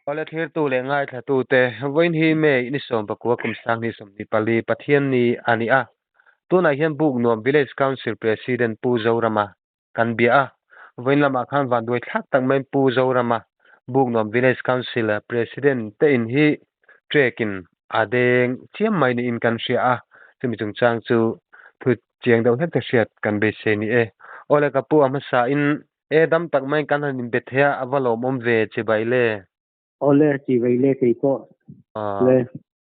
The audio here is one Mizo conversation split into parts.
Awle thlirtu leh ngaithlatute, vawiin hi May ni 19 kum 2024 Pathianni a ni a. Tunah hian Buknuam Village Council President Pu Zorama kan bia a. Vawiin lamah khan vanduai thlak tak maiin Pu Zorama Buknuam Village Council President te in hi trek-in a deng chiam mai niin kan hria a. Chumi chungchang chu thu chiang deuh hlek te hriat kan beisei ni e. Awle ka pu a hmasain E dam tak mai kan han inbe thei a, a va lawmawm ve chibai le. Awle chibai le kei pawh le.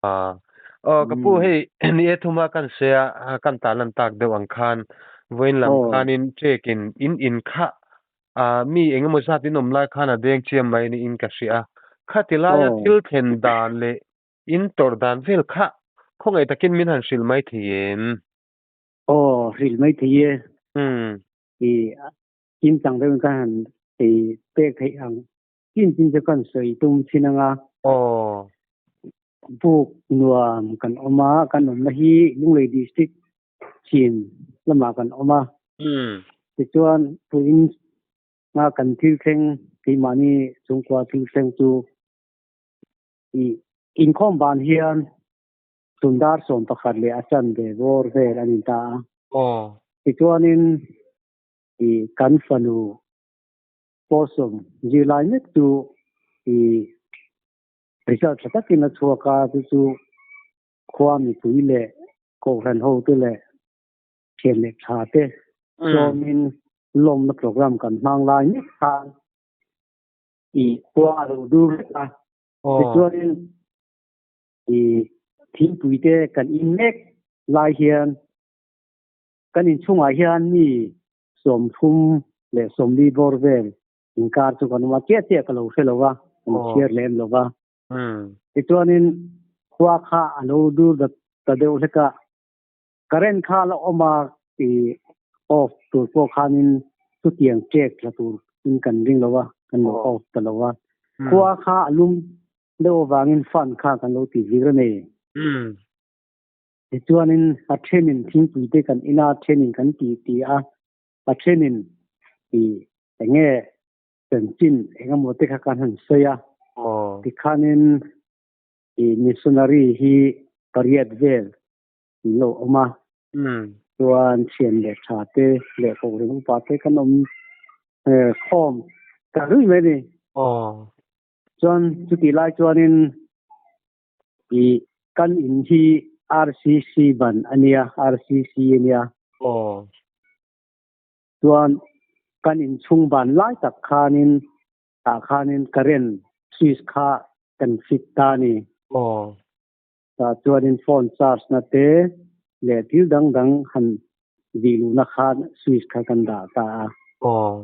Aw ka pu hei ni e thuma kan sawi a, kan tan lan tak deuh ang khan vawiin lam khanin trek in in in kha mi eng emaw zat in awm lai khan a deng chiam mai niin ka hria a, khati laia thil thlen dan leh in tawrh dan vel kha khawngaih takin min han hrilh mai thei em? Aw hrilh mai thei e. I kim chang deuhin ka han ei pek theih ang chin chin chu kan sawi tum thin anga Aw. Buk nuam kan awm a, kan awmna hi Lunglei District chin lamah kan awm a. Tichuan puin nga kan thil thleng keimahni chungkua thil thleng chu i inkhawm ban hian tundar 11 leh a chanve bawr vel a ni ta a. Aw. Tichuanin i kan fanu pawlsawm zirlai mek chu i result tha takin a chhuak a, chu chu khua mipui leh kohhran hote leh thian leh tha te sawmin lawmna program kan hmang lai mek khan i khua a lo dur vek a. Tichuanin i thingpui te kan in mek lai hian Kan inchhungah hian mi 30 leh 40 bawr vel inkar chu kan awm a, chiah chiah ka lo hre lo va, kan chhiar lem lo va. Tichuanin khua kha a lo dur ta deuh hlek a, current kha a la awm a, i off tur pawh khanin chutiang check tla tur in kan ring lo va, kan lo off ta lo va. Khua kha a lum deuh avangin fan kha kan lo ti vir a ni. Tichuanin a thenin thingpui te kan in a, a thenin kan ti ti a, a thenin i enge chanchin engemaw te kha kan han sawi a. Tikhanin i missionary hi pariat vel an lo awm a. Chuan thian leh tha te leh kohhran upa te kan awm khawm ta rui mai a ni. Chuan chutih lai chuanin I kan in hi RCC ban a nia, RCC a nia. Aw. Chuan kan in chhung ban lai tak khanin tah khanin current switch kha kan fit ta a ni. Aw. Tah chuanin phone charge na te leh thil dang dang han vih luhna khan switch kha kan dah ta a. Aw.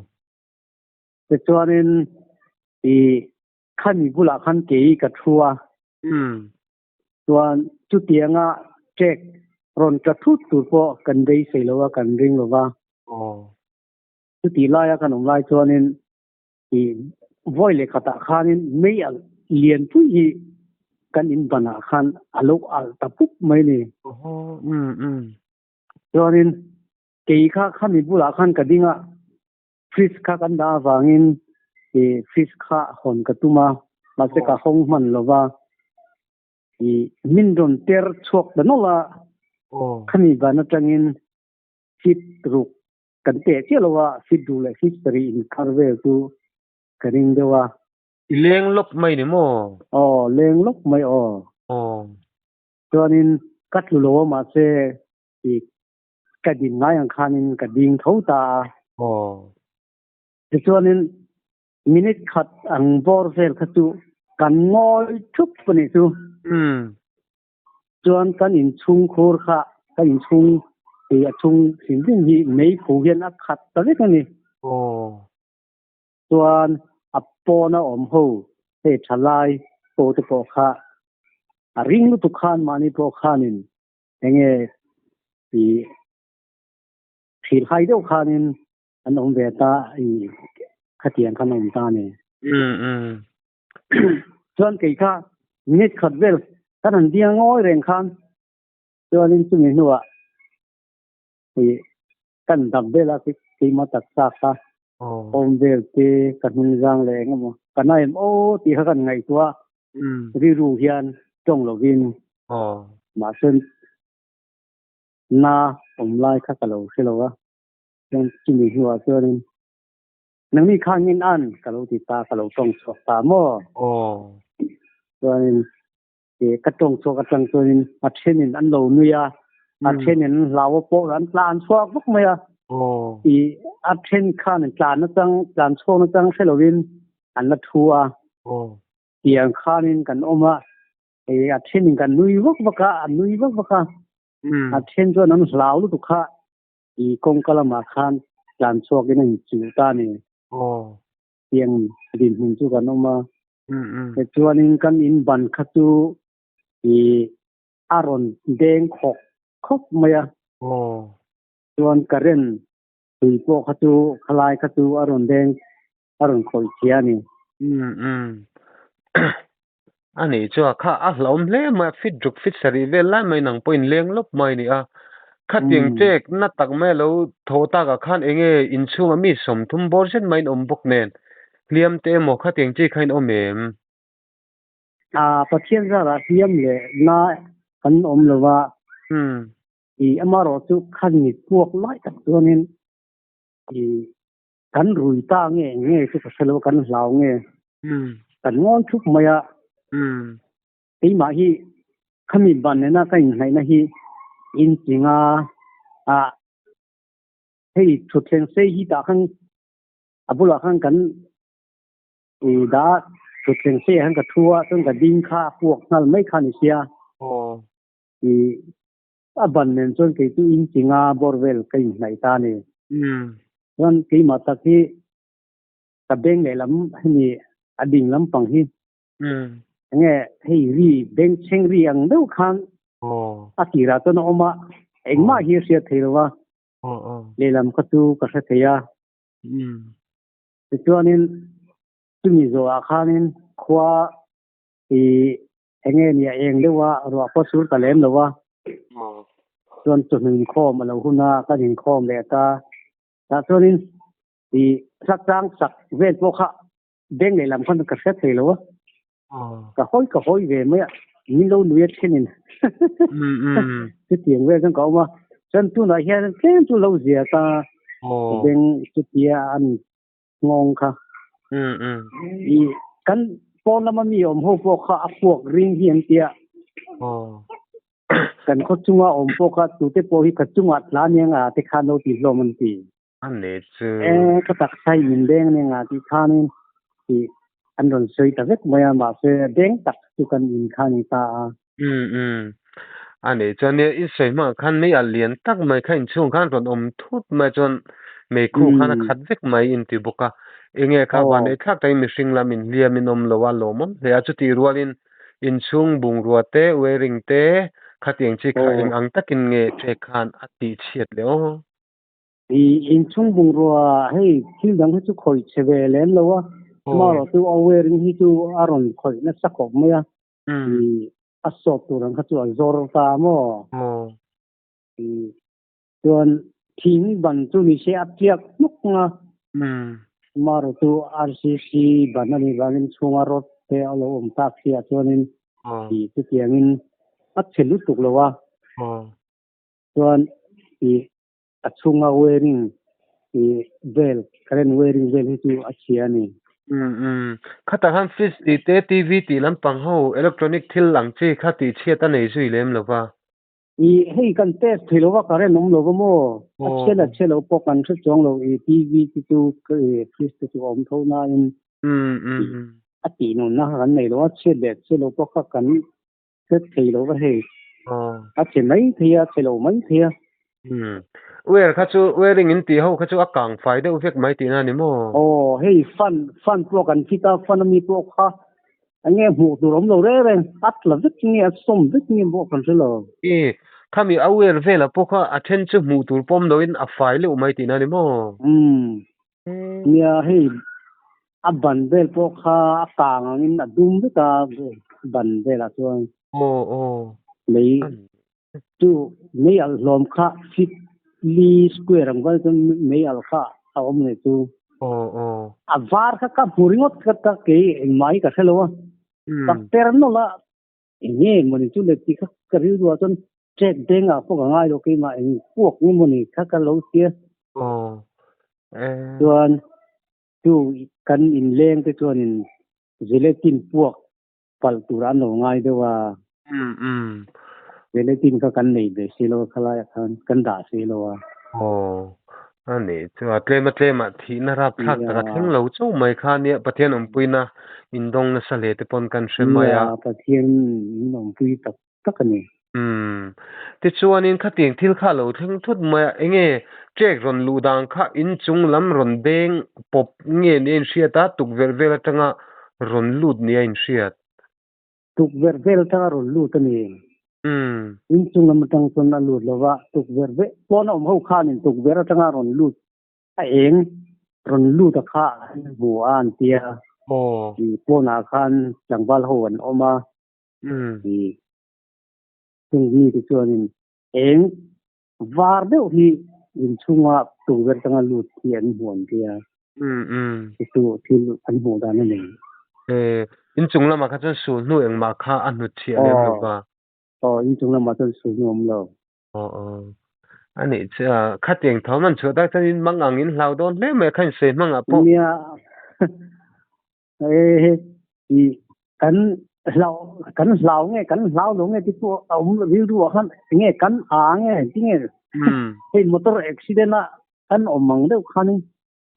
Tichuanin i Khami bulah khan kei ka thu a. Chuan chutianga check rawn tla thut tur pawh kan beisei lo a, kan ring lo va. Chutih laia kan awm lai chuanin i vawi leh khatah khanin mei alh lian pui hi kan in banah khan a lo alh ta pup mai ni. Chuanin kei kha khami bulah khan ka ding a. Fridge kha kan dah avangin i fridge kha hawn ka tum a, mahse ka hawng hman lo va, i min rawn ter chhuak ta nawlh a, khami van atangin feet ruk kan teh chiah lo a, feet ruk leh feet sarih inkar vel chu ka ring deuh a. I leng lawk mai ni maw? Aw, leng lawk mai aw. Aw. Chuanin ka tlu lo a mahse i ka din ngai ang khanin ka ding tho ta a. Aw. Tichuanin minute khat ang bawr vel kha chu kan ngawi thup a nih chu. Chuan kan inchhung khur kha, kan inchhung tui a chhung hrim hrim hi meikhu hian a khat ta vek a ni. Aw. Chuan a pawna awm ho hei thalai pawh te pawh kha a ring lutuk khan mahni pawh khanin Enge i thilhai deuh khanin an awm ve ta i khatiang khan awm ta ni. Chuan kei kha minute khat vel kan han ding ngawi reng khan chuanin chumi hnuah i kan dam vel a keimah taksa kha. Awm vel te ka hnung zang leh eng emaw ka na em aw tih kha kan ngaihtuah rilru hian tawng lovin mahse na awm lai kha ka lo hre lo a, chuan chumi hnuah chuanin nangni khan in an ka lo ti ta ka lo tawng chhuak ta maw? Chuanin ka tawng chhuak atang chuanin a thenin an lo nui a, a thenin an hlau a pawh an tlan chhuak vak mai a. I a then khan tlan atang tlan chhuak atang hre lovin an la thu a. Tiang khanin kan awm a, a thenin kan nui vak vak a, an nui vak vak a. A then chuan an hlau lutuk kha i kawngka lamah khan tlan chhuakin a inchuh ta a ni. Tiang dinhmun chu kan awm a. Tichuanin kan in ban kha chu i a rawn deng khawk khawp mai a. Chuan current tui pawh kha chu khalai kha chu a rawn deng a rawn khawih chhia a ni. A nih chu a kha a hlauhawm hle mai a, fit ruk fit sarih vel lai mai nang pawhin leng lawp mai a ni a. Khatiang ṭek na tak mai a lo thaw takah khan eng nge inchhungah mi 30 bawr zet maiin awm bawk nen hliam te emaw khatiang chi kha in awm em? A, Pathian zarah hliam leh na kan awm lo va. I amarawh chu khan mi puak lai tak chuanin i kan rui ta nge eng nge chu ka hre lo kan hlau nge kan ngawi thup mai a. Keimah hi khami ban nena ka inhnaihna hi inching a, ah hei thutthleng sei hi tah khan a bulah khan kan i dah a, thutthleng sei ah khan ka thu a, chuan ka ding kha a puak nghal mai kha a ni sia. I a ban nen chuan kei chu inching a bawr vel ka inhnaih ta a ni. Chuan keimah tak hi ka beng lehlam hemi a ding lampang hi Enge hei ri bengchheng ri ang deuh khan a tirah chuan a awm a, engmah hi a hriat thei lo va, lehlam kha chu ka hre thei a. Tichuanin chumi zawhah khanin khua i enge nia eng deuh a, ruah pawh sur ta lem lo va, chuan chawhnu inkhawm a lo hun a, kan inkhawm leh ta. Tah chuanin i hlachang sak vel pawh kha Beng lehlam khan ka hre thei lo a. Ka hawi ka hawi ve mai a, min lo nui a thenin. Chutiang vel chuan ka awm a. Chuan tunah hian tlem chu lo zia ta beng chutia an nghawng kha. I kan pawn lama mi awm ho pawh kha a puak ring hi an tia. Kan khaw chunga awm pawh kha tute pawh hi ka chungah tla aniang a te khan lo ti hlawm an ti. A ni chu. E, ka taksa hi min deng ania nga tih khanin tih an rawn sawi ta vek mai a, mahse deng tak chu kan in kha a ni ta a. Umm umm. A ni chuan nia i sawi hmangah khan mei a lian tak mai kha inchhung khan rawn awm thut mai chuan meikhu khan a khat vek mai in ti bawk a. Enge kha van ei thlak takin mihring lam in hliam in awm lo a lawmawm hle a, chutih rualin inchhung bungrua te, wearing te khatiang chi kha eng ang takin nge ṭek khan a tih chhiat leh aw. I inchhung bungrua hei thil dang hi chu khawih chhe ve lem lo a, amaherawh chu a wearing hi chu a rawn khawih nasa khawp mai a, i a sawp tur ang kha chu a zawr ta maw? I chuan thing ban chu ni se a tliak hnuk ang a, amaherawh chu RCC ban a nih vangin chhunga rod te a lo awm tak si ah chuanin i chutiangin a chhe lutuk lo a, chuan i a chhunga wearing i vel current wearing vel hi chu a chhia a ni. Umm umm. Khatah khan fridge tih te TV tih lampang ho electronic thil ang chi kha tih chhiat a nei zui lem lo va. I hei kan test thei lo va current awm lo va maw? A chhia la chhia lo pawh kan hre chuang lo i TV te chu i fridge te chu a awm tho nain Umm umm. A tih nunna kha kan nei lo a chhiat leh chhia lo pawh kha kan Hre thei lo va hei. A chhe mai thei a, chhe lo mai thei a. Umm. Wear kha chu, wearing in tih ho kha chu a kang fai deuh vek mai tihna a ni maw? Aw, hei fan, fan pawh kan fit a, fan ami pawh kha enge hmuh tur awm lo reng reng, a tla vek nge, a sawm vek nge pawh kan hre lo. I, khami a wear velah pawh kha a then chu hmuh tur pawm loin a fai leuh mai tihna a ni maw? Umm. Nia, hei a ban vel pawh kha a kang angin a dum vek a ban velah chuan. Aw aw. Mei chu mei alh hlawm kha feet li square ang vel chuan mei alh kha a awm leh chu. Aw aw. A var kha ka hmu ringawt kha ta kei engmah hi ka hre lo a. Ka per nawlh a, eng nge mawni chu le tih kha ka rilru ah chuan trek deng ah pawh ka ngai lo keimah eng puak nge mawni kha ka lo tia. Aw. Chuan chu kan inleng te chuanin gelatin puak palh tur an lo ngai deuh a. Um um. Gelatin kha kan nei ve si lo a khalai ah khan kan dah si lo a. Aw. A nih chu a tlem a tlem ah thihna rapthlak tak a thleng lo chauh mai kha nia Pathian awmpuina indawng nasa hle te pawn kan hre mai a. Nia Pathian in awmpui tak tak a ni. Umm. Tichuanin khatiang thil kha a lo thleng thut mai a, enge trek rawn luh dan kha inchung lam rawn beng pawp nge nia inhriat a, tukverh vel atanga rawn lut nia inhriat? Tukverh vel atanga rawn lut a ni. Umm. Inchung lam atang chuan a lut lo va, tukverh ve pawn a awm ho khanin tukverh atanga rawn lut a eng rawn lut a kha an hmu a an tia. Aw. Pawnah khan tlangval ho an awm a. Umm. Chung mi te chuanin eng var deuh hi inchhunga tukverh atanga lut hi an hmu an tia. Umm umm. Chu thil an hmuh dan a ni. Eh, inchung lamah kha chuan sul hnu engmah kha a hnut chhiah lem lo va. Aw, inchung lamah chuan sul hnu a awm lo. Aw aw. A nih chu a, khatiang thawm an chhuah tak chuan in mang ang in hlau dawn hle mai a, kha insawi hmangah pawh. Nia. He i kan hlau kan hlau nge kan hlau lo nge ti chu a awm rilru ah khan nge kan a nge ti nge hei motor accident a kan awm ang deuh khan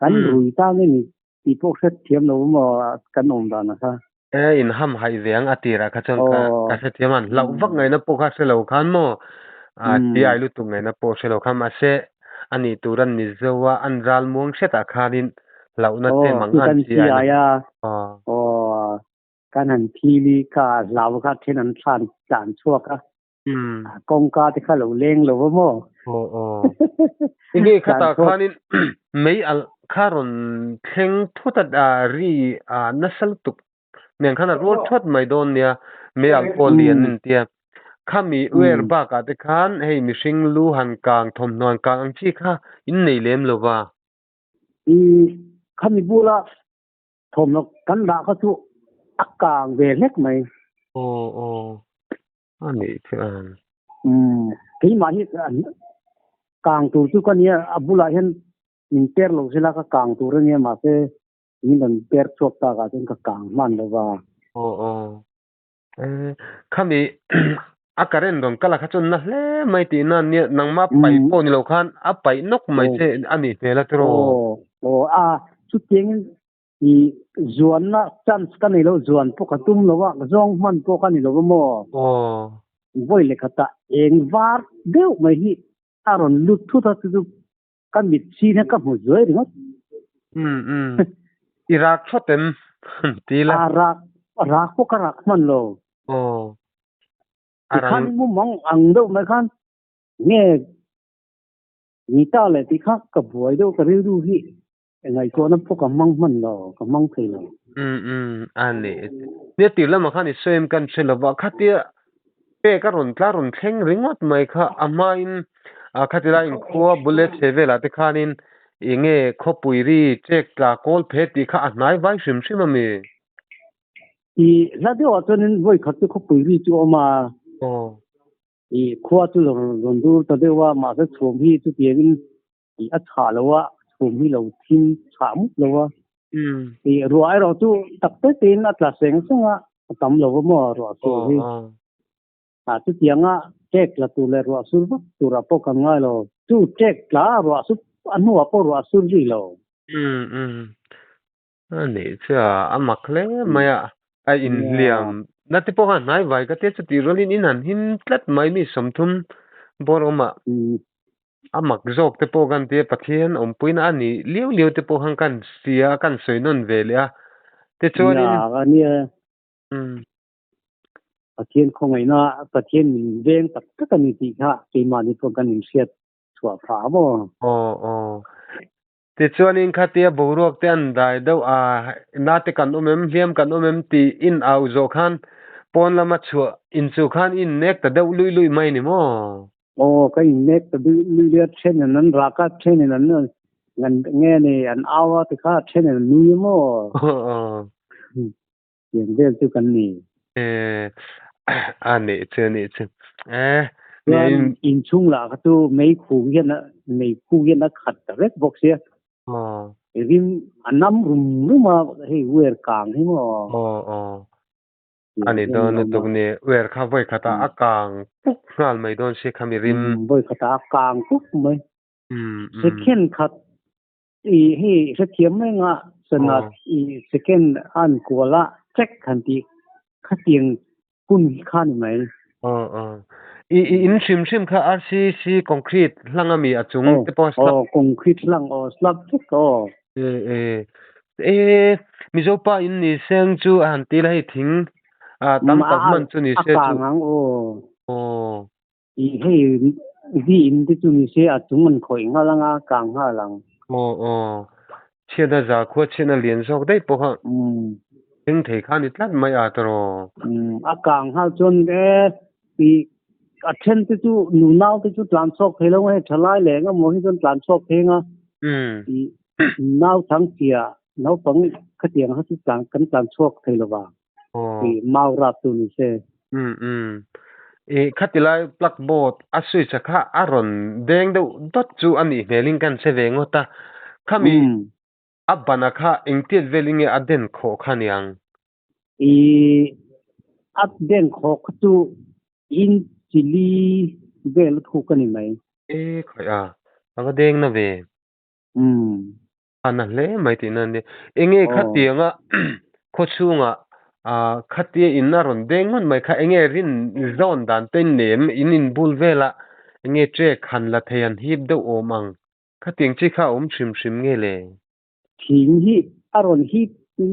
kan rui ta nge ni tih pawh hret thiam lo maw kan awm dan a kha. E in ham haih ve ang a tirah kha chuan ka ka hrethiam an hlauh vak ngaihna pawh kha hre lo khan maw a ti ai lutuk ngaihna pawh hre lo khan mahse a nih tur an ni zo a an ral muang hretah khanin hlauhna te Aw, mang chu an kan chi ai chiai na. a. Aw. Aw, kan han thil i kha hlau kha then an thlan tlan chhuak a. Umm. Kawngka te kha lo leng lo va maw? Aw aw. Enge Tlan khatah chhuak. khanin mei alh kha rawn thleng thut a ri a nasa lutuk nen khan a rual thuat mai dawn nia mei alh pawh lian an tia. Khami uer bakah te khan hei mihring lu han kang thawmhnaw han kang ang chi kha in nei lem lo va. I khami bula thawmhnaw kan dah kha chu a kang ve hlek mai. Aw aw a nih chuan. Umm keimah hi kang tur chu ka nia a bulah hian min per lo sela ka kang tur a nia mahse min rawn per chhuak tak ah chuan ka kang hman lo va. Aw aw Eh, khami a current rawn kal a kha chuan na hle mai tih na nia nangmah paih pawh ni lo khan a paih nawk mai che a nih hmel a tiraw? Aw, aw, a chutiangin i zuanna chance ka nei lo, zuan pawh ka tum lo a, zawng hman pawh ka ni lo a maw? Aw. Vawi lehkhatah eng var deuh mai hi a rawn lut thut a, chu chu ka mit chin hian ka hmu zuai ringawt. Um um. I rak thawt em? Ti la. A rak, rak pawh ka rak hman lo. Aw. Ti khan i mumang ang deuh mai khan nge ni ta le ti kha ka buai deuh ka rilru hi ngaihtuahna pawh ka hmang hman lo, ka hmang thei lo. Um um. A ni. Nia tir lamah khan i sawi em kan hre lo va, khatia Pek a rawn tla rawn thleng ringawt mai kha a hmain ah khati lai inkhua bullet chhe velah te khanin eng nge khawpui ri chek tla kawl phe tih kha a hnai vai hrim hrim a mi? I hla deuhah chuanin vawi khat chu khawpui ri chu a awm a. Aw. I khua chu rawn dur ta deuh a, mahse chhum hi chutiangin i a chhah lo a, chhum hi lo thim chhah mup lo a. I ruah erawh chu tak te tein a tla seng seng a, a tam lo va maw ruah sur hi. A chutianga ṭek tla tur leh ruah sur vak turah pawh kan ngai lo. Chu ṭek tla ruah sur a hnuah pawh ruah sur zui lo. Umm umm. A nih chu a, a mak hle mai a, a inhliam. Na te pawh khan hnai vai ka tia chutih rualin in han him tlat mai mi 30 bawr awmah a mak zawk te pawh kan tia Pathian awmpuina a nih liau liau te pawh khan kan hria a, kan sawi nawn ve leh a. Tichuanin. Nia, a nia. Pathian khawngaihna, Pathian min veng tak tak a ni tih kha keimahni pawh kan inhriat chhuah phah a maw? Aw, aw. Tichuanin khatia boruak te an dai deuh a, nate kan awm em, hliam kan awm em tih in au zawh khan pawn lama chhuah inchuh khan i innek ta deuh luih luih mai ni maw? Aw, ka innek ta deuh luih luih a, then in an rak a, then in an Ngan nge ni an au a ti kha then an nui maw? Tiang vel chu kan ni. Eh, a nih chu nih chu. Eh, Chuan inchhung lah kha chu meikhu hian a meikhu hian a khat ta vek bawk sia. Rim a nam rum rum a hei uer kang hi maw? Aw aw. A ni dawn lutuk ni. Uer kha vawi khatah a kang puk nghal mai dawn si kha mi rim. Vawi khatah a kang puk mai. Second khat i hei hrethiam mai nga sana i second an kual a check han tih khatiang hun hi kha ni mai. Aw aw. I i in hrim hrim kha RCC concrete hlang ami a chung te pawh slab. Aw concrete hlang aw slab vek aw. E e e Mizo pa in ni seng chu a han ti la hei thing a tam tak hman chu ni se chu. A kang ang aw. Aw. I hei vi in te chu ni se a chung an khawih nghal anga kang nghal ang. Aw aw. Chhiatna za khua chhiatna lian zawk daih pawh kha thleng thei kha a ni tlat mai a tawrh. A kang nghal chuan e i a then te chu nunau te chu tlan chhuak thei lo hei thalai leh eng emaw hi chuan tlan chhuak thei anga i nau thang tia naupang khatiang kha chu tlan kan tlan chhuak thei lo vang. I mau rap chu ni se. Um um. I khati lai plug board a switch a kha a rawn deng deuh dawt chu a nih hmelin kan hre ve ngawt a. Khami a ban a kha engtiat velin nge a den khawh kha niang? I a den khawh kha chu in chili vel a thuk a ni mai. E khawih a, a va deng na ve. Um. A na hle mai tihna a ni. Enge khatianga khawchhungah khatia in a rawn deng ngawt mai kha enge rin zawn dan te in nei em? In inbul velah enge trek han la thei an hip deuh awm ang? Khatiang chi kha a awm hrim hrim nge le? Thing hi a rawn hip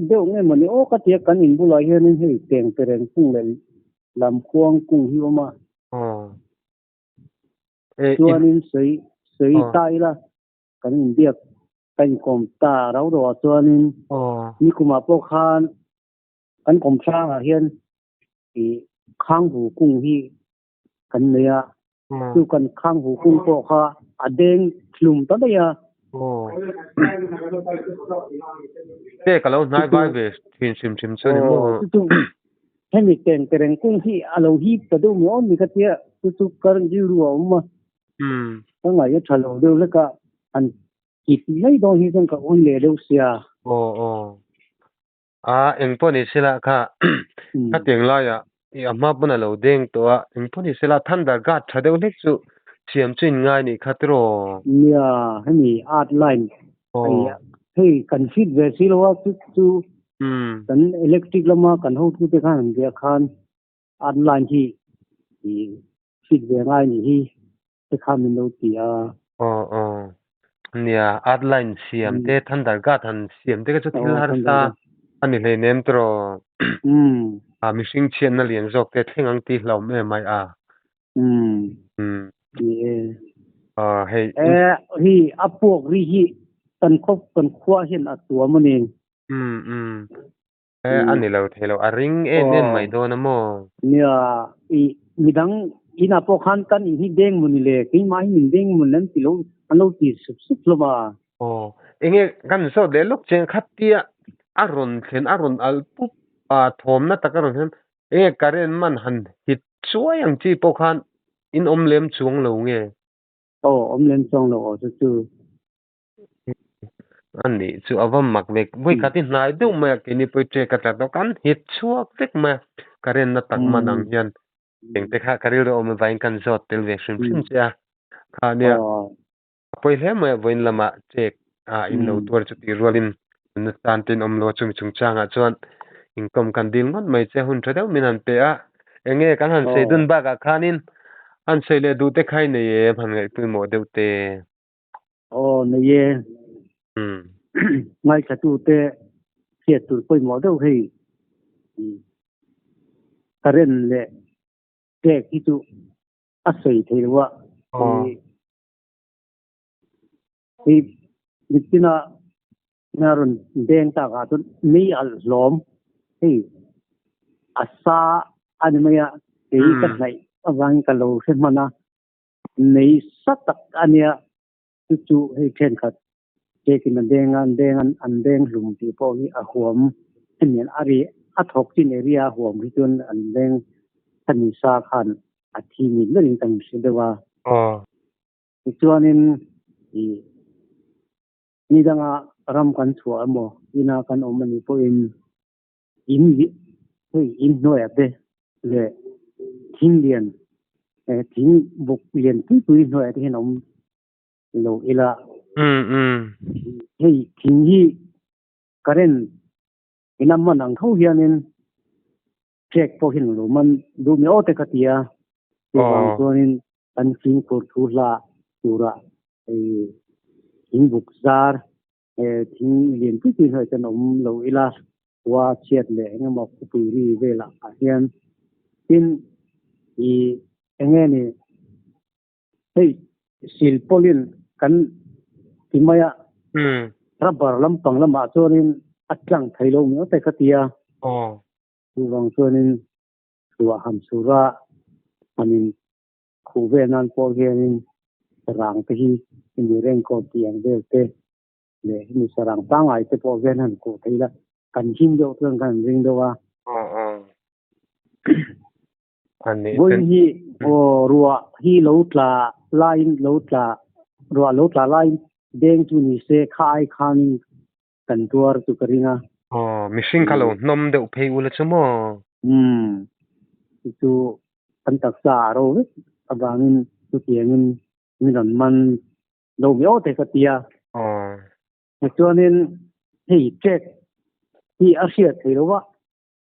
deuh nge mawni aw ka tia kan inbulah hianin hei tengtereng kung leh lamkhuang kung hi a awm a. Chuanin sawi sawi ta ila kan inbiak ka inkawm ta rau rau ah chuanin nikumah pawh khan kan kawm hrangah hian ih khanghu kung hi kan nei a chu kan khanghu kung pawh kha a deng hlum ta daih a. Te ka lo hnai vai ve thin hrim hrim chu ni maw. Chu chu hemi tengtereng kung hi a lo hip ta deuh maw ni ka tia chu chu current rilru a awm a. Ka ngaih a tha lo deuh hlek a, han kit mai dawn hi chuan ka ui leh deuh sia. Aw aw. A eng pawh ni sela kha khatiang laiah i a hma pawn a lo deng tawh a, eng pawh ni sela thunder guard tha deuh hlek chu siam chu in ngai nih kha tiraw? Nia, hemi art line hei hei kan fit ve si lo a chu chu kan electric lama kan hotute khan an biak khan art line hi i Fit ve ngai nih hi te kha min lo ti a. Aw aw. Nia, art line siam te, thunder guard han siam te kha chu thil harsa a ni hleinem tiraw? A mihring chhiatna lian zawk te thleng ang tih hlauhawm em mai a. Umm. Ni e. Aw hei. E hi a puak ri hi kan khawp kan khua hian a tuam a ni. Umm umm. E a ni lo thei lo, a ring em em mai dawn a maw? Nia, i midang inah pawh khan kan in hi deng maw ni le, keimah hi min deng maw ni an ti lo, an lo ti sup sup hlawm a. Aw, enge kan zawt leh lawk che khatia a rawn thlen, a rawn alh pup a, thawmna tak a rawn thlen, enge current man han hit chuai ang chi pawh khan in awm lem chuang lo nge? Aw, awm lem chuang lo aw chu chu. A nih chu a va mak ve. Vawi khat hi hnai deuh mai a keini pawh hi trek a tla tawh kan hit chhuak vek mai a current na tak man ang hian engte kha ka rilru awm avangin kan zawt tel ve hrim hrim che a. Kha nia a pawi hle mai a vawiin lamah trek a in lo tuar chu tih rualin nunna tan te in awm lo a chumi chungchangah chuan inkawm kan dil ngawt mai che hun tha deuh min han pe a. Enge kan han sawi dun bakah khanin han sawi leh duh te kha i nei em han ngaihpawimawh deuh te. Aw nei e. Ngaithlatute hriat tur pawimawh deuh hei current leh pek hi chu a sawi thei lo a. Hei mitina a rawn deng tak ah chuan mei alh hlawm hei a sa a ni mai a kei ka hnaih avangin ka lo hre hman a. Nei sa tak a nia chu chu hei thenkhat Ṭekin a deng a, an deng an an deng hlum tih pawh hi a huam hemi an a ri a thawk chin area a huam hi chuan an deng khami sa khan a thi mit berin kan hre deuh a. Tichuanin ih ni danga ram kan chhuah emaw ina kan awm anih pawhin in hei in hnuaiah te leh thing lian eh thing buk lian pui pui hnuaiah te hian a awm lo ila. Hei thing hi current ina man ang tho hianin trek pawh hian lo man duh mi aw te ka ti a. Chuvang chuanin kan fimkhur thu hla turah hei thing buk zar thing lian pui pui hnuaiah chuan awm lo ila khua chhiat leh eng emaw khawpui ri velah ah hian tin ih eng nge ni Hei silpawlin kan ti mai a, rubber lampang lamah chuanin a tlang thei lo miau te kha tia. Chuvang chuanin chhuah han sur a, hanin khuh vel nan pawh hianin sarang te hi hemi raincoat tih ang vel te leh hemi sarang pangngai te pawh hian han khuh thei la, kan him deuh chuan kan ring deuh a. Vawiin hi aw ruah hi lo tla laiin lo tla ruah lo tla laiin deng chu ni se kha ai khanin kan tuar chu ka ring a. Aw mihring kha lo hnawm deuh phei ula chu maw? Umm chu chu kan taksa a ro vek avangin chutiangin min rawn man lo viau te ka ti a. Aw. Tichuanin hei check hi a hriat thei lo va.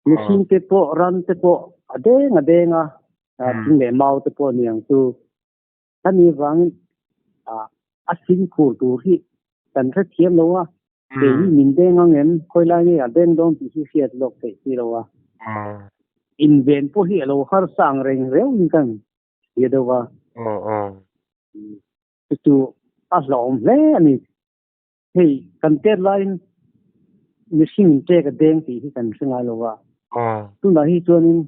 Mihring te pawh ran te pawh a deng a deng a, thing leh mau te pawh ni ang chu. Hemi vangin a fimkhur tur hi kan hrethiam lo a, kei hi min deng ang em, khawi lai nge a deng dawn tih hi hriat lawk theih si lo a. Inven pawh hi a lo harsa ang reng reuhin kan hria deuh a. Chu chu a hlauhawm hle a ni. Hei kan tet laiin mihring in tek a deng tih hi kan hre ngai lo va. Tunah hi chuanin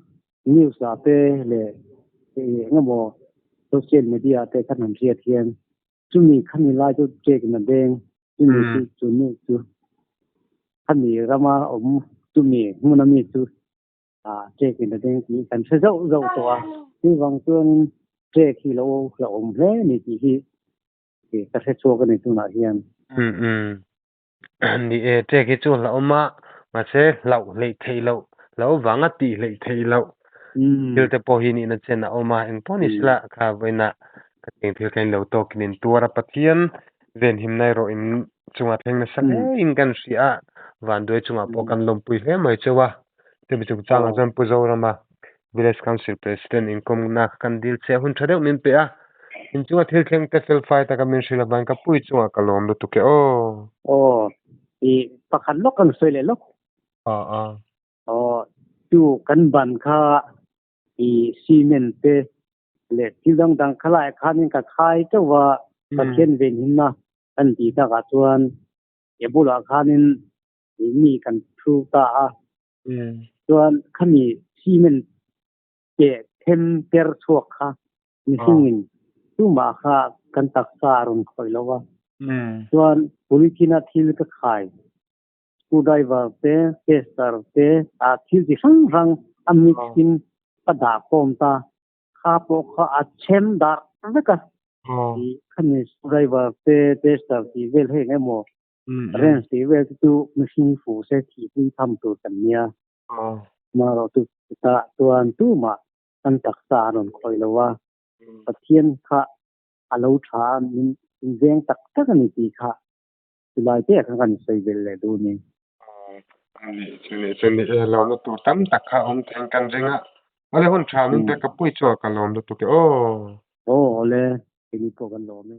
news ah te leh eng emaw social media ah te khan han hriat hian chumi khami lai chu tek in a deng, chumi chu chumi chu khami rama awm chumi hmuna mi chu tek in a deng tih kan hre zauh zauh tawh a. Chuvang chuanin tek hi lo hlauhawm hle a ni tih hi Ka hre chhuak a ni tunah hian. Umm umm. Ni e, ṭek hi chu hlauhawm a, mahse hlauh hleih theih loh, hlauh vanga tih hleih theih loh thil te pawh hi nihna chen a awm a, engpawh ni sela kha vawiinah ka teng thil kha in lo tawkin in tuar a, Pathian venhimna erawh in chungah thleng nasa hlein kan hria a, vanduai chungah pawh kan lawmpui hle mai cheu a, chumi chungchangah chuan Pu Zorama Village Council President inkawmna kha kan dil che a, hun tha deuh min pe a, inchunga thil thleng te fel fai taka min hrilh avangin ka pui chungah ka lawm lutuk e aw. Aw, i pakhat lawk kan sawi leh lawk. Aw aw. Aw, chu kan ban kha i cement te leh thil dang dang kha laiah khanin ka khai teuh va, Pathian venhimna kan tih takah chuan i bulah khanin mi kan thu ta a. Chuan khami cement teh them ter chhuak kha mihringin tumah kha kan taksa a rawn khawih lo va. Chuan polythene-a thil ka khai, screwdriver te, tester te, thil chi hrang hrang a mix in ka dah khawm ta. Kha pawh kha a chhem darh vek a. Khami screwdriver te, tester tih vel hei eng emaw Range tih vel te chu mihring fu se thihpui tham tur kan nia. Marawh chu chutah chuan tumah kan taksa a rawn khawih lo a, Pathian kha a lo tha a, min veng tak tak a ni tih kha chulai te ah khan kan sawi belh leh duh a ni. Ani chu ni e, lawmna tur tam tak kha awm thei kan ring a, awle hun tha min pek ka pui chu a ka lawm lutuk e aw. Aw awle, keini pawh kan lawm e.